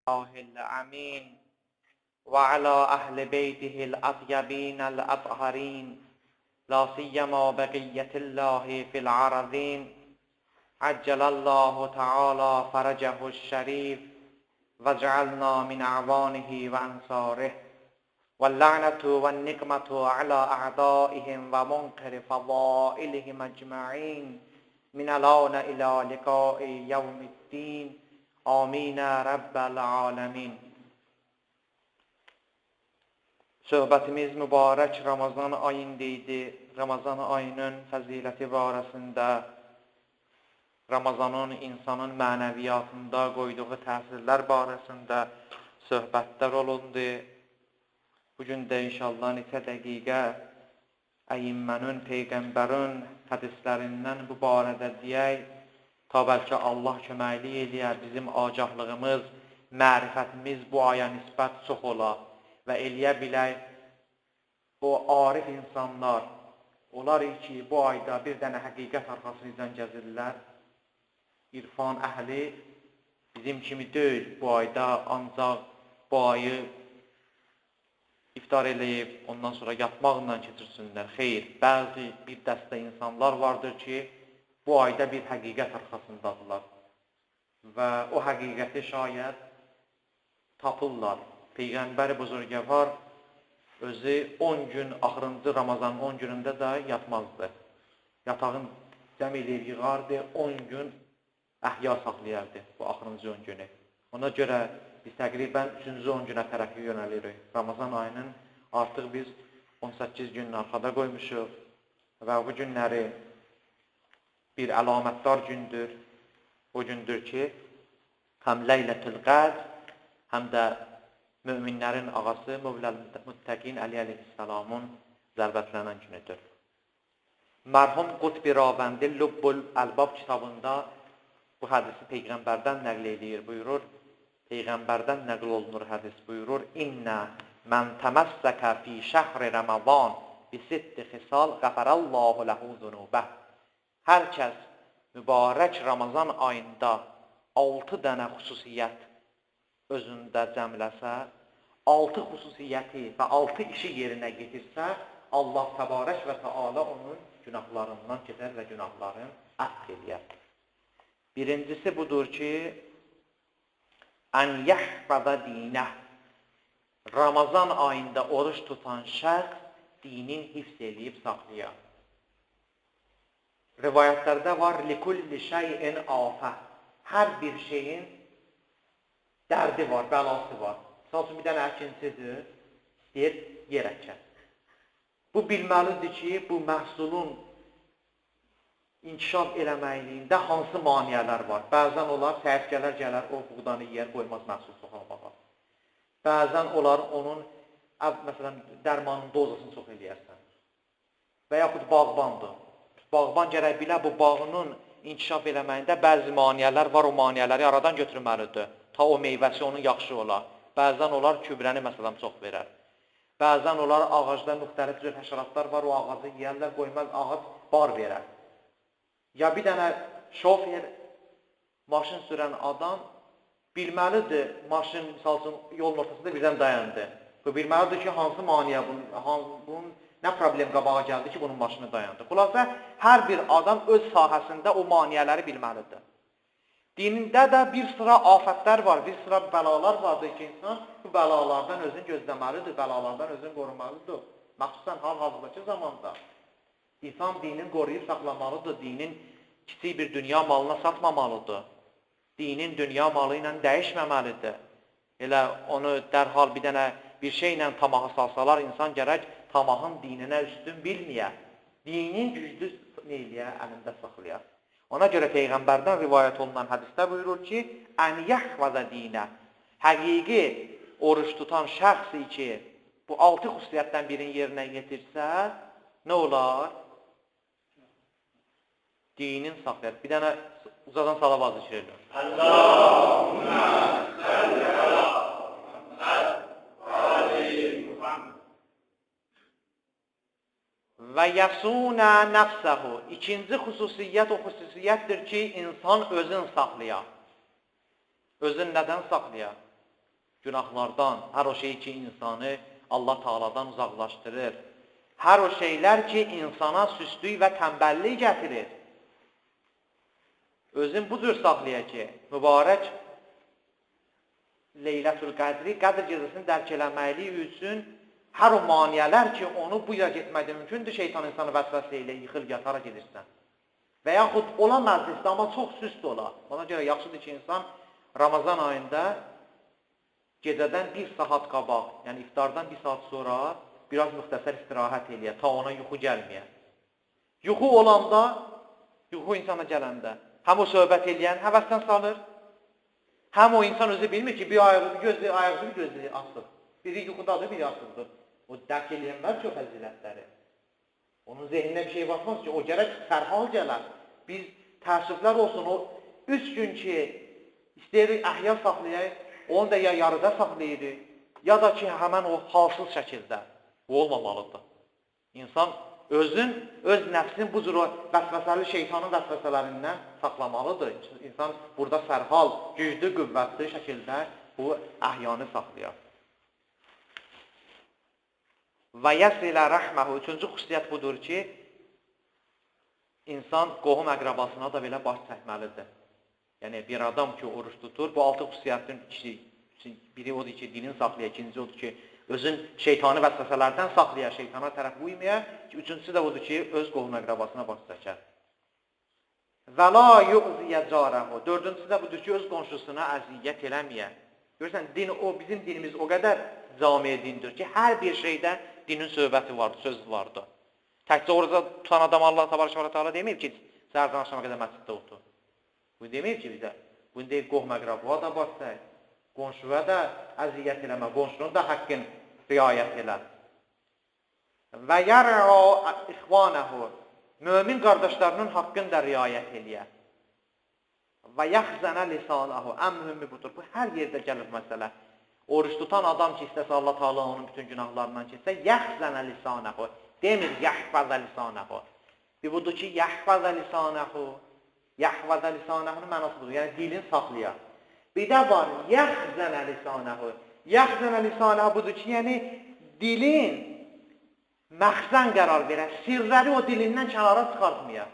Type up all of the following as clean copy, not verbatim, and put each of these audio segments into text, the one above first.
الأمين وعلى أهل بيته الأطيبين الأطهرين لا سيما بقية الله في العرضين عجل الله تعالى فرجه الشريف واجعلنا من أعوانه وأنصاره واللعنة والنقمة على أعدائهم ومنكر فضائلهم أجمعين من الآن إلى لقاء يوم الدين آمين رب العالمين. Söhbətimiz mübarək Ramazan ayında idi. Ramazan ayının fəziləti barəsində, Ramazanın insanın mənəviyyatında qoyduğu təsirlər barəsində söhbətlər olundu. Bugün də inşallah neçə dəqiqə əyimmənin, Peyğəmbərin hədislərindən bu barədə deyək, ta bəlkə Allah köməklik eləyə, bizim acahlığımız, mərifətimiz bu aya nisbət çox ola və eləyə bilək o arif insanlar, onlar ki, bu ayda bir dənə həqiqət arxasından gəzirlər. İrfan əhli bizim kimi deyil, bu ayda ancaq bu ayı iftar eləyib, ondan sonra yatmaqla keçirsinlər. Xeyr, bəzi bir dəstə insanlar vardır ki, bu ayda bir həqiqət arxasındadırlar və o həqiqəti şayət tapırlar. Peyğəmbər Buzurgəvar özü 10 gün, axırıncı Ramazanın 10 günündə də yatmazdı. Yatağın cəm eləyib yığardı, 10 gün əhya saxlayardı bu axırıncı 10 günü. Ona görə biz təqribən 3-cü 10 günə tərəf yönəlirik. Ramazan ayının artıq biz 18 günün arxada qoymuşuq və bu günləri bir əlamətdar gündür. O gündür ki, həm Leylətül Qədr, həm də möminlərin ağası Mövləl Müttəqin Əli əleyhissalamın zərbətlənən günüdür. Mərhum Qutbi Ravəndi Lubbul Əlbab kitabında bu hədisi Peyğəmbərdən nəql eləyir, buyurur. Peyğəmbərdən nəql olunur hədis, buyurur. İnnə mən təməssəkə fi şəhri Ramazan bi sitti xisal qəfərəllahu ləhu zunubəh. Hər kəs mübarək Ramazan ayında 6 dənə xüsusiyyət özündə cəmləsə, 6 xüsusiyyəti və 6 işi yerinə getirsə, Allah təbarək və təala onun günahlarından gedər və günahlarını əfv eləyər. Birincisi budur ki, ən yəhfəzə dinəh. Ramazan ayında oruç tutan şəxs dinin hifz eləyib saxlayar. Rivayətlərdə var, likulli şeyin afə. Hər bir şeyin dərdi var, bəlası var. Misal üçün, bir dənə əkinçidir, istəyir yer əkər. Bu bilməlidir ki, bu məhsulun inkişaf eləməkliyində hansı maneələr var. Bəzən onlar sərkələr gələr, o buğdanı yeyər, qoymaz məhsul çoxalmağa. Bəzən onlar onun, məsələn, dərmanın dozasını çox eləyərsən. Və yaxud bağbandır. Bağban gərək bilə, bu bağının inkişaf eləməyində bəzi maneələr var, o maneələri aradan götürməlidir. Ta o meyvəsi onun yaxşı olar. Bəzən onlar kübrəni, məsələn, çox verər. Bəzən onlar ağacda müxtəlif cür həşəratlar var, o ağacı yeyərlər, qoymaz, ağac bar verər. Ya bir dənə şofer, maşın sürən adam bilməlidir, maşın, misal üçün, yolun ortasında birdən dayandı. Bu bilməlidir ki, hansı maneə, bunun nə problem qabağa gəldi ki, bunun maşını dayandı. Xülasə, hər bir adam öz sahəsində o maneələri bilməlidir. Dinində də bir sıra afətlər var, bir sıra bəlalar vardır ki, insan bu bəlalardan özünü gözləməlidir, bəlalardan özünü qorumalıdır. Məxsusən hal-hazırdakı zamanda. İnsan dinin qoruyub saxlamalıdır, dinin kiçik bir dünya malına satmamalıdır. Dinin dünya malı ilə dəyişməməlidir. Elə onu dərhal bir dənə bir şeylə tamaha salsalar, insan gərək tamahın dininə üstün bilməyə. Dinin güclü neyliyə, əlində saxlayar. Ona görə Peyğəmbərdən rivayət olunan hədisdə buyurur ki, ən yəhvəzə dinə. Həqiqi oruç tutan şəxs ki, bu 6 xüsusiyyətdən birini yerinə yetirsə, nə olar? Dinin saxlayar. Bir dənə uzadan salavat zikr edir. Allahümme salli ala Muhammed və ali Muhammed. Və yəsunə nəfsəhu. İkinci xüsusiyyət o xüsusiyyətdir ki, insan özün saxlayar. Özün nədən saxlayar? Günahlardan, hər o şey ki, insanı Allah Taala'dan uzaqlaşdırır. Hər o şeylər ki, insana süstlük və tənbəllik gətirir. Özün bu cür saxlaya ki, mübarək Leylətül Qədri, Qədr gecəsini dərk eləməklik üçün hər o maniyələr ki, onu bu yerə getməkdə mümkündür, şeytan insanı vəsvəsə ilə yıxıl yatara gedirsən. Və yaxud ola məclisdə, amma çox süst ola. Ona görə yaxşıdır ki, insan Ramazan ayında gecədən bir saat qabaq, yəni iftardan bir saat sonra biraz müxtəsər istirahət eləyə, ta ona yuxu gəlməyə. Yuxu olanda, yuxu insana gələndə, həm o söhbət eləyən həvəsdən salır, həm o insan özü bilmir ki, bir ayağı gözü, ayağı bir gözü asır. Biri yuxudadır, biri asıldır. O dərk eləyənlər çox fəzilətləri. Onun zehninə bir şey batmaz ki, o gərək sərhal gələr. Biz təəssüflər olsun, o 3 gün ki, istəyirik əhya saxlayaq, onu da ya yarıda saxlayırıq, ya da ki, həmən o halsız şəkildə. Bu olmamalıdır. İnsan özün, öz nəfsini bu cür o vəsvəsəli şeytanın vəsvəsələrindən saxlamalıdır. İnsan burada sərhal, güclü, qüvvətli şəkildə bu əhyanı saxlayar. Və yəsilə rəhməhu. Üçüncü xüsusiyyət budur ki, insan qohum əqrabasına da belə baş çəkməlidir. Yəni, bir adam ki, oruç tutur, bu 6 xüsusiyyətin biri odur ki, dilini saxlaya, ikinci odur ki, özün şeytani vəsvəsələrdən saxlaya, şeytana tərəf uymaya, üçüncüsü də odur ki, öz qohum əqrabasına baş çəkər. Və la yu'ziyə carəhu. Dördüncüsü də budur ki, öz qonşusuna əziyyət eləməyə. Görürsən, din, o, bizim dinimiz o qədər cami dindir ki, hər bir şeydə dinin söhbəti vardır, söz vardır. Təkcə oruca tutan adam Allah təbarək və təala deməyib ki, səhərdən axşama qədər məsciddə otur. Bu deməyib ki, bizə. Bunu deyib qohum əqrabaya da baş çək, qonşuya da əziyyət eləmə, qonşunun da haqqın riayət elə. Və yər'a ixvanəhu, mömin qardaşlarının haqqını da riayət eləyə. Və yəxzənə lisanəhu, ən mühümü budur. Bu hər yerdə gəlir məsələ. Oruç tutan adam ki, istəsə Allah Teala onun bütün günahlarından keçsə, yəxzənə lisanəhu. Demir yəhfəzə lisanəhu. Bir budur ki, yəhfəzə lisanəhu. Yəhfəzə lisanəhunun mənası budur. Yəni dilini saxlayar. Bir də var yəxzənə lisanəhu. Yəxzənə lisanəhu budur ki, yəni dilin məxzən qərar verər, sirləri o dilindən kənara çıxartmaya.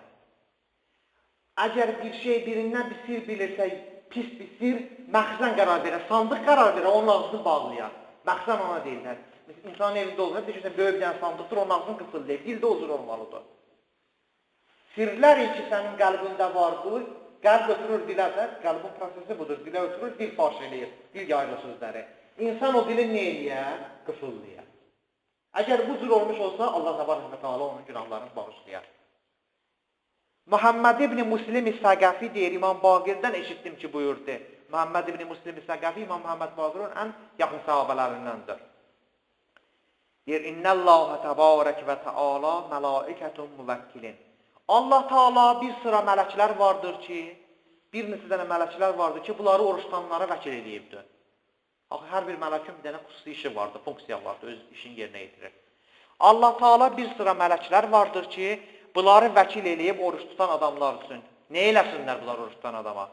Əgər bir şey birindən bir sir bilirsə, pis bir sir, məxzən qərar verər, sandıq qərar verər, onun ağzını bağlayar. Məxzən ona deyirlər. İnsanın evində olur, düşünsən, böyük bir dənə sandıqdır, onun ağzını qıfıllayır. Dil də o cür olmalıdır. Sirlər ki, sənin qəlbində vardır, qəlb ötürür dilə də, qəlbin prosesi budur, dilə ötürür, dil faş eləyir, dil yayılır sözləri. İnsan o dili nə eləyər? Qıfıllayar. Əgər bu cür olmuş olsa, Allah təbarək və təala onun günahlarını bağışlayar. Muhammed ibn Muslim Səqəfi deyir, İmam Baqirdən eşitdim ki, buyurdu. Muhammed ibn Muslim Səqəfi İmam Muhammed Baqirun ən yaxın sahabələrindəndir. Deyir, İnnəllahə təbarək və təala mələikətun müvəkkilin. Allah Teala bir sıra mələklər vardır ki, bir neçə dənə mələklər vardır ki, bunları oruç tutanlara vəkil eləyibdir. Axı, hər bir mələkin bir dənə xüsusi işi vardır, funksiya vardır, öz işini yerinə yetirir. Allah Teala bir sıra mələklər vardır ki, bunları vəkil eləyib oruç tutan adamlar üçün. Nə eləsinlər bunlar oruç tutan adama?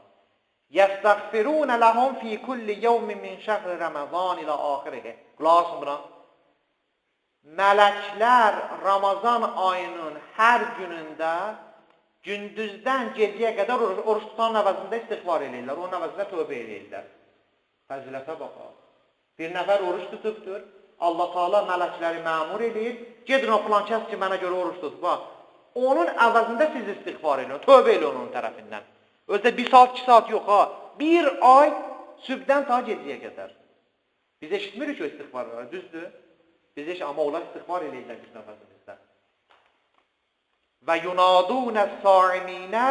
Yəstəğfirûne ləhum fī kulli yevmin min şəhri Ramazan ilə axirihi. Qulaq asın buna. Mələklər Ramazan ayının hər günündə gündüzdən gecəyə qədər oruç tutanın əvəzində istiğfar eləyirlər, onun əvəzində tövbə eləyirlər. Fəzilətə baxaq. Bir nəfər oruç tutubdur, Allah Teala mələkləri məmur eləyir, gedin o filan kəs ki, mənə görə oruç tutub, bax. Onun əvəzində siz istiğfar eləyin, tövbə eləyin onun tərəfindən. Özdə 1 saat, 2 saat yox ha, bir ay sübhdən ta gecəyə qədər. Biz eşitmirik ki, o istiğfarları, düzdür? Biz amma onlar istiğfar eləyirlər bizim əvəzimizdə. Və yunadunə saiminə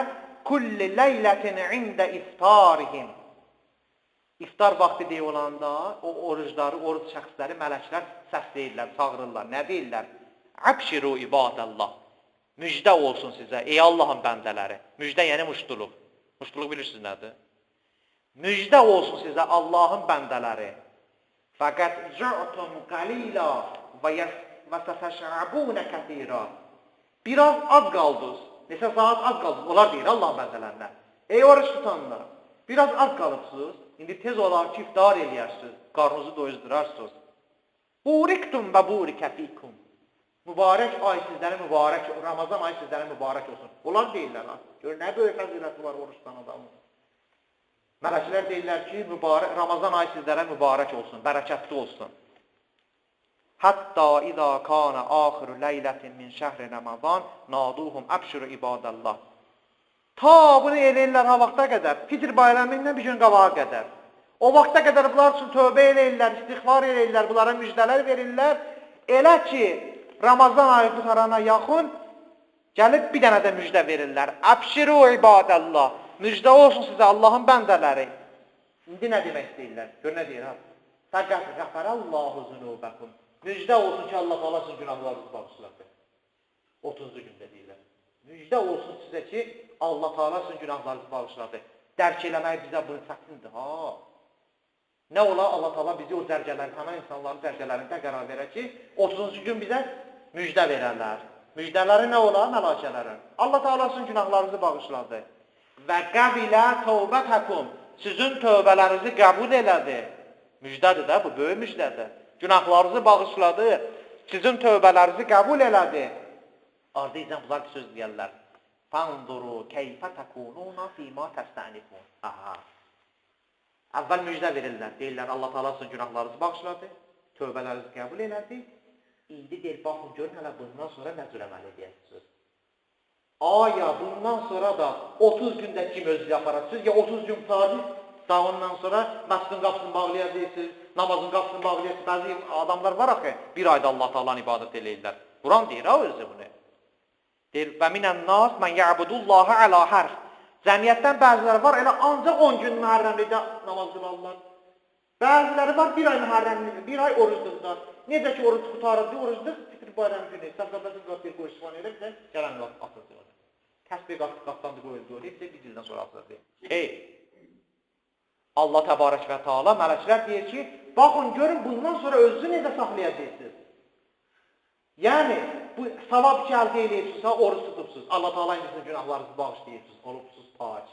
kulli leylətin ində iftarihim. İftar vaxtı deyə olanda o orucları, oruc şəxsləri mələklər səsləyirlər, çağırırlar. Nə deyirlər? Əbşiru ibadəllah. Müjdə olsun sizə, ey Allahın bəndələri. Müjdə yəni muştuluq. Muştuluq bilirsiniz nədir? Müjdə olsun sizə Allahın bəndələri. Fəqət cü'tum qalila və sətəşəbunə kəthira. Biraz az qaldınız. Neçə saat az qaldınız. Onlar deyir Allahın bəndələrinə. Ey oruç tutanlar, biraz az qalıbsınız. İndi tez olar ki, iftar eləyərsiniz, qarnınızı doyuzdurarsınız. Buriktum və burikə fikum. Mübarək ay sizlərə mübarək, Ramazan ayı sizlərə mübarək olsun. Onlar deyirlər, ha. Gör, nə böyük fəziləti var oruçdan adamın. Mələklər deyirlər ki, mübarək, Ramazan ayı sizlərə mübarək olsun, bərəkətli olsun. Hətta izə kana axiru leylətin min şəhri Ramazan naduhum əbşiru ibadəllah. Ta bunu eləyirlər ha vaxta qədər, Fitr bayramından bir gün qabağa qədər. O vaxta qədər bunlar üçün tövbə eləyirlər, istiğfar eləyirlər, bunlara müjdələr verirlər. Elə ki, Ramazan ayı qutarana yaxın gəlib bir dənə də müjdə verirlər. Əbşiru ibadəllah. Müjdə olsun sizə Allahın bəndələri. İndi nə demək istəyirlər? Gör nə deyir ha? Fəqət qəfərəllahu zunubəkum. Müjdə olsun ki, Allah Allah sizin günahlarınızı bağışladı. 30-cu gündə deyirlər. Müjdə olsun sizə ki, Allah Taala sizin günahlarınızı bağışladı. Dərk eləmək bizə bunu çətindir ha. Nə ola Allah Taala bizi o dərcələrin, həmin insanların dərcələrində qərar verər ki, 30-cu gün bizə müjdə verərlər. Müjdələri nə ola? Məlakələrin. Allah Taala sizin günahlarınızı bağışladı. Və qəbilə tövbətəkum. Sizin tövbələrinizi qəbul elədi. Müjdədir də, bu böyük müjdədir. Günahlarınızı bağışladı. Sizin tövbələrinizi qəbul elədi. Ardıyla bunlar bir söz deyərlər. Fanzuru keyfə təkununa fīmā təstənifun. Aha. Əvvəl müjdə verirlər. Deyirlər, Allah Taala sizin günahlarınızı bağışladı. Tövbələrinizi qəbul elədi. İndi deyir, baxın, görün hələ bundan sonra nə cür əməl edəcəksiniz. Aya, bundan sonra da 30 gündə kim özünü aparasınız? Ya 30 gün qurtardı, daha ondan sonra məscidin qapısını bağlayacaqsınız, namazın qapısını bağlayacaqsınız. Bəzi adamlar var axı, bir ayda Allah Taala'nın ibadət eləyirlər. Quran deyir ha özü bunu. Deyir, və minən nas mən ya'budullaha əla hərf. Cəmiyyətdən bəziləri var, elə ancaq 10 gün Məhərrəmlikdə namaz qılarlar. Bəziləri var, bir ay Məhərrəmlik, bir ay orucdurlar. Necə ki, oruc qutarırdı, orucdur, Fitr bayramı günü, səbzəbəsin qapıya qoyur, istifan edib də gələn vaxt atırdı onu. Təsbih qapdandı qoyuldu oraya, bizə bir ildən sonra atırdı. Xeyr. Allah təbarək və taala mələklər deyir ki, baxın, görün, bundan sonra özünüzü necə saxlayacaqsınız. Yəni, bu savab ki, əldə eləyibsiniz, oruc tutubsunuz, Allah Taala indi sizin günahlarınızı bağışlayıbsınız, olubsunuz pak.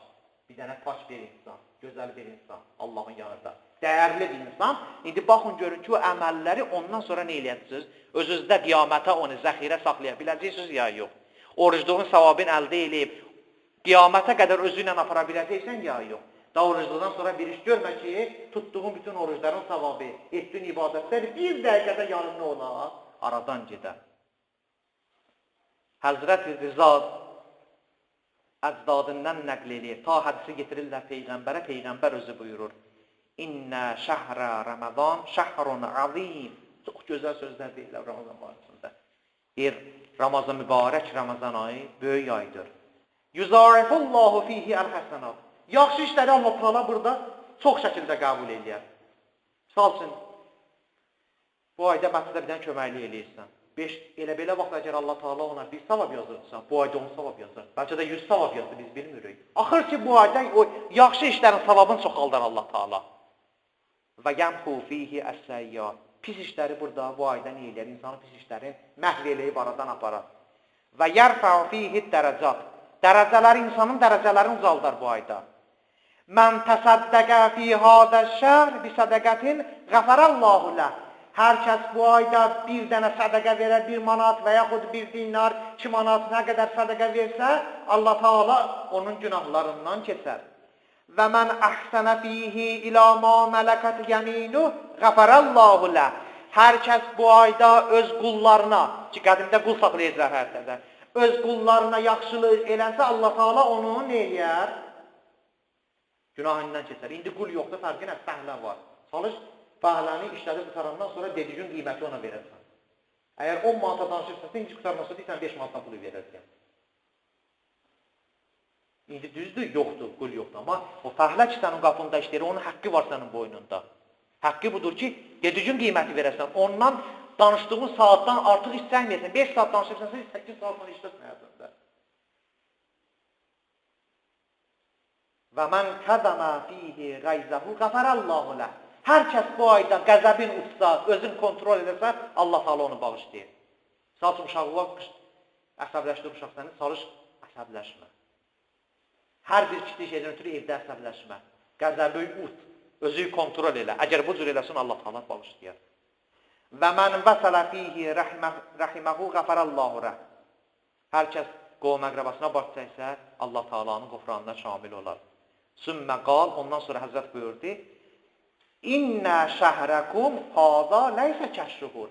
Bir dənə pak bir insan, gözəl bir insan Allahın yanında. Dəyərli bir insan. İndi baxın, görün ki, o əməlləri ondan sonra nə eləyəcəksiniz? Özünüzdə qiyamətə onu zəxirə saxlaya biləcəksiniz ya yox? Orucluğun savabını əldə eləyib, qiyamətə qədər özü ilə apara biləcəksən ya yox? Daha orucluqdan sonra bir iş görmə ki, tutduğun bütün orucların savabı, etdiyin ibadətləri bir dəqiqədə yarım nə olar? Aradan gedər. Həzrət Rıza əcdadından nəql eləyir. Ta hədisi getirirlər Peyğəmbərə, Peyğəmbər özü buyurur. İnnə şəhrə Ramazan şəhrun azim. Çox gözəl sözlər deyirlər Ramazan barəsində. Deyir, Ramazan mübarək Ramazan ayı böyük aydır. Yuzarifullahu fihi əl-həsənat. Yaxşı işləri Allah Taala burada çox şəkildə qəbul eləyər. Misal üçün, bu ayda məscidə bir dənə köməklik eləyirsən. Elə belə vaxt əgər Allah Taala ona bir savab yazırsa, bu ayda 10 savab yazır. Bəlkə də 100 savab yazır, biz bilmirik. Axır ki, bu ayda o yaxşı işlərin savabını çoxaldar Allah Taala. Və yəmhu fihi əs-səyyat. Pis işləri burada bu ayda nə eləyər? İnsanın pis işlərini məhv eləyib aradan aparar. Və yərfəu fihi dərəcat. Dərəcələri, insanın dərəcələrini uzaldar bu ayda. Mən təsəddəqə fi hadəş-şəhr bi sədəqətin qəfərəllahu ləh. Hər kəs bu ayda bir dənə sədəqə verə, bir manat və yaxud bir dinar, 2 manat nə qədər sədəqə versə, Allah Taala onun günahlarından keçər. Və mən əhsənə fihi ilə ma mələkət yəminuh qəfərəllahu ləh. Hər kəs bu ayda öz qullarına, ki qədimdə qul saxlayacaqlar hər tərəfdə, öz qullarına yaxşılıq eləsə, Allah Taala onu nə eləyər? Günahından keçər. İndi qul yoxdur, fərqi nə? Fəhlə var. Çalış, fəhləni işlədib qutarandan sonra dediyin qiyməti ona verərsən. Əgər 10 manata danışırsansa, indi qutarmasa deyirsən 5 manata pulu verərsən. İndi düzdür, yoxdur, qul yoxdur. Amma o fəhlə ki, sənin qapında işləyir, onun haqqı var sənin boynunda. Haqqı budur ki, dediyin qiyməti verərsən. Ondan danışdığın saatdan artıq iş çəkməyəsən. 5 saat danışırsansa, 8 saat sonra işləsin həyatında. Və mən kəzəmə fihi qayzəhu qəfərəllahu ləh. Hər kəs bu ayda qəzəbin utsa, özün kontrol edərsə, Allah Taala onu bağışlayır. Misal üçün, uşağı var, əsəbləşdir uşaq səni, çalış, əsəbləşmə. Hər bir kiçik şeydən ötürü evdə əsəbləşmə. Qəzəbi ut. Özü kontrol elə. Əgər bu cür eləsin, Allah Taala bağışlayar. Və mən vəsələ fihi rahiməhu qəfərəllahu rəh. Hər kəs qovum əqrəbasına baş çəksə, Allah Taalanın qufranına şamil olar. Sümmə qal, ondan sonra Həzrət buyurdu, İnnə şəhrəkum haza ləysə kəşşuhur.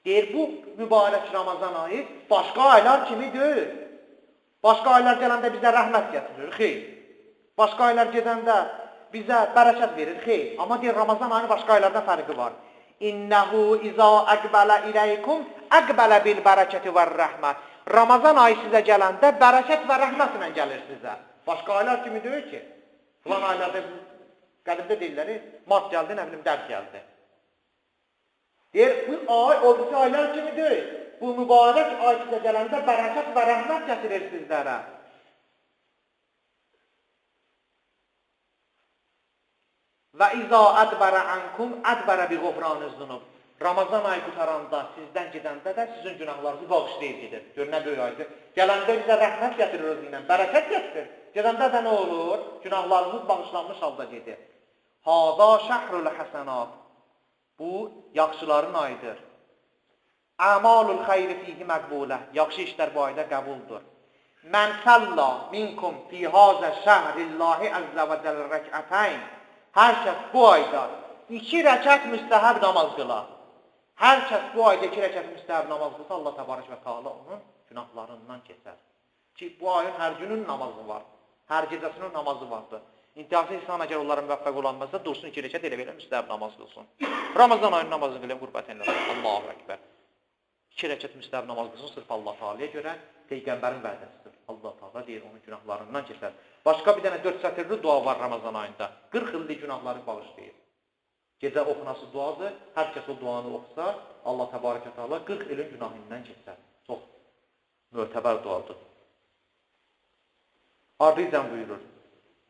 Deyir, bu mübarək Ramazan ayı başqa aylar kimi deyil. Başqa aylar gələndə bizə rəhmət gətirir, xeyr. Başqa aylar gedəndə bizə bərəkət verir, xeyr. Amma deyir, Ramazan ayının başqa aylardan fərqi var. İnnehu izâ əqbələ iləykum əqbələ bil bərəkəti və rəhmə. Ramazan ayı sizə gələndə bərəkət və rəhmətlə gəlir sizə. Başqa aylar kimi deyil ki, filan aylarda qədimdə deyirlər, mart gəldi, nə bilim, dərd gəldi. Deyir, bu ay o birisi aylar kimi deyil. Bu mübarək ay sizə gələndə bərəkət və rəhmət gətirir sizlərə. Və izâ ədbərə ankum ədbərə bi qufranı zunub. Ramazan ayı qutaranda, sizdən gedəndə də sizin günahlarınızı bağışlayıb gedir. Gör, nə böyük aydır. Gələndə bizə rəhmət gətirir özü ilə, bərəkət gətirir. Gedəndə də nə olur? Günahlarımız bağışlanmış halda gedir. Hâzâ şəhrul həsənat. Bu, yaxşıların ayıdır. Əmalul xeyri fihi məqbulə. Yaxşı işlər bu ayda qəbuldur. Mən səlla minkum fi hazə şəhrillahi əzzə və cəl rəkətəyn. Hər kəs bu ayda 2 rəkət müstəhəb namaz qılar. Hər kəs bu ayda 2 rəkət müstəhəb namaz qılsa, Allah təbarək və təala onun günahlarından keçər. Ki, bu ayın hər günün namazı var. Hər gecəsinin namazı vardır. İntihası insan əgər onlara müvəffəq olanmazsa, dursun 2 rəkət elə belə müstəhəb namaz qılsın. Ramazan ayının namazını qılın, qürbət enlər. Allahu Əkbər. 2 rəkət müstəhəb namaz qılsın, sırf Allah Teala'ya görə Peyğəmbərin vədəsidir. Allah Teala deyir, onun günahlarından keçər. Başqa bir dənə 4 sətirli dua var Ramazan ayında. 40 illik günahları bağışlayır. Gecə oxunası duadır. Hər kəs o duanı oxusa, Allah Təbarək və Təala 40 ilin günahından keçər. Çox mötəbər duadır. Ardıyla buyurur.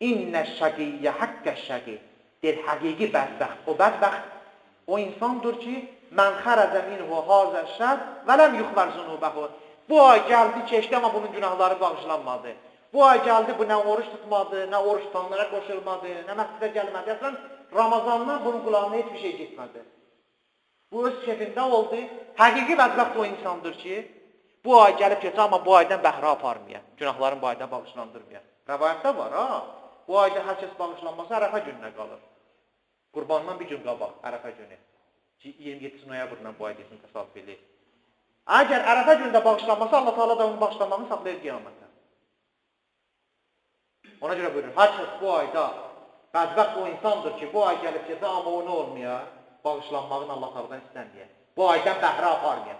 İnnə şəqiyyə həqqə şəqi. Deyir, həqiqi bədbəxt. O bədbəxt o insandır ki, mən xərəcə minhu hazə şər və ləm yuxvər zunubəhu. Bu ay gəldi, keçdi, amma bunun günahları bağışlanmadı. Bu ay gəldi, bu nə oruç tutmadı, nə oruç tutanlara qoşulmadı, nə məscidə gəlmədi. Əslən, Ramazandan bunun qulağına heç bir şey getmədi. Bu öz kefində oldu. Həqiqi bədbəxt o insandır ki, bu ay gəlib keçə, amma bu aydan bəhrə aparmaya, günahların bu aydan bağışlandırmaya. Rəvayətdə var, ha. Bu ayda hər kəs bağışlanmasa Ərəfə gününə qalır. Qurbandan bir gün qabaq, Ərəfə günü. 27 noyabrla bu ay desin, təsadüf eləyir. Əgər Ərəfə günündə bağışlanmasa, Allah Teala da onun bağışlanmağını saxlayır qiyamətə. Ona görə buyurur, hər kəs bu ayda bədbəxt o insandır ki, bu ay gəlib keçə, amma o nə olmaya, bağışlanmağını Allah Teala'dan istəməyə. Bu aydan bəhrə aparmaya.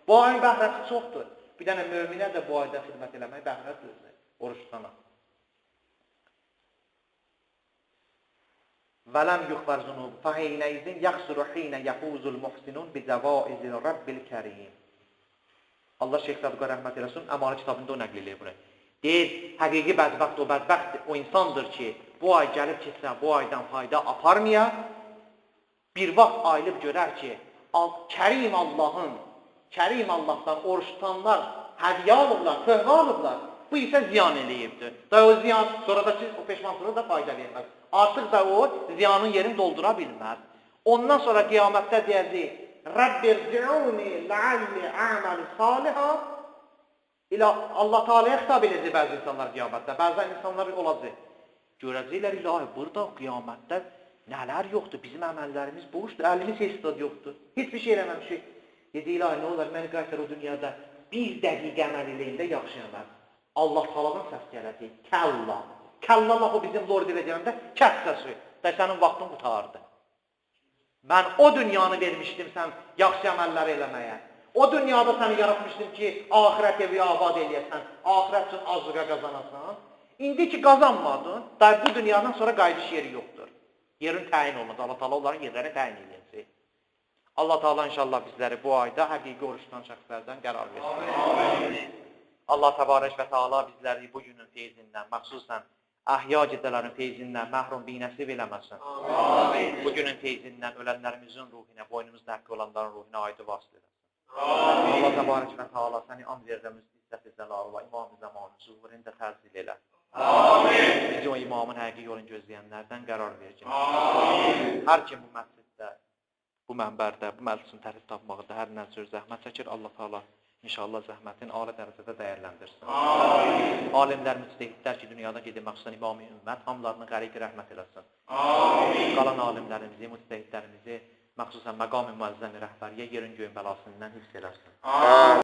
Bu ayın bəhrəsi çoxdur. Bir dənə möminə də bu ayda xidmət eləmək bəhrədir, oruç tutana. Vələm yuxvər zunub, fəheynəizin yaxsuru hinə yəfuzul muhsinun bi cəvaizil Rabbil kərim. Allah Şeyx Sadıqa rəhmət eləsin, Əmali kitabında o nəql eləyir bunu. Deyir, həqiqi bədbəxt o bədbəxt o insandır ki, bu ay gəlib keçsə, bu aydan fayda aparmaya, bir vaxt ayılıb görər ki, Kərim Allahın, Kərim Allahdan oruç tutanlar hədiyyə alıblar, töhfə alıblar. Bu isə ziyan eləyibdir. Da o ziyan, sonra da ki, o peşmançılığı da fayda verməz. Artıq da o ziyanın yerini doldura bilməz. Ondan sonra qiyamətdə deyəcək, Rəbbirci'uni ləalli əməli saliha. İlə Allah Teala'ya xitab edəcək bəzi insanlar qiyamətdə. Bəzən insanlar olacaq. Görəcəklər, ilahi, burada qiyamətdə nələr yoxdur? Bizim əməllərimiz boşdur, əlimiz heç zad yoxdur. Heç bir şey eləməmişik. Dedi, ilahi, nə olar, məni qaytar o dünyada bir dəqiqə əməl eləyim də yaxşı əməl. Allah Teala'dan səs gələcək. Kəlla. Kəlla laf o bizim lord ilə gələndə kəs səsi. Da sənin vaxtın qurtardı. Mən o dünyanı vermişdim sən yaxşı əməlləri eləməyə. O dünyada səni yaratmışdım ki, axirət evi abad eləyəsən, axirət üçün azıqa qazanasan. İndi ki qazanmadın, da bu dünyadan sonra qayıdış yeri yoxdur. Yerin təyin olmadı. Allah Teala onların yerlərini təyin eləyəcək. Allah Teala inşallah bizləri bu ayda həqiqi oruç tutan şəxslərdən qərar versin. Amin. Allah Təbarək və Teala bizləri bu günün feyzindən, məxsusən əhya gecələrin feyzindən məhrum binəsib eləməsin. Amin. Bu günün feyzindən ölənlərimizin ruhuna, boynumuzda haqqı olanların ruhuna aidi vasıl eləsin. Amin. Allah Təbarək və Teala səni and verirəm, izzət-i zəlalına, İmam-ı zamanı zuhurunda təzil elə. Amin. Bizi o imamın həqiqi yolunu gözləyənlərdən qərar versin. Amin. Hər kim bu məsciddə, bu mənbərdə, bu məclisin tərtib tapmağında hər nə cür zəhmət çəkir, Allah Taala inşallah zəhmətin ali dərəcədə dəyərləndirsin. Amin. Alimlər, müctehidlər ki, dünyada gedib məxsusən İmam-ı Ümmət, hamılarını qəriq rəhmət eləsin. Amin. Qalan alimlərimizi, müctehidlərimizi, məxsusən məqam-ı müəzzəmi rəhbəriyyə yerin göyün bəlasından hifz eləsin. Amin.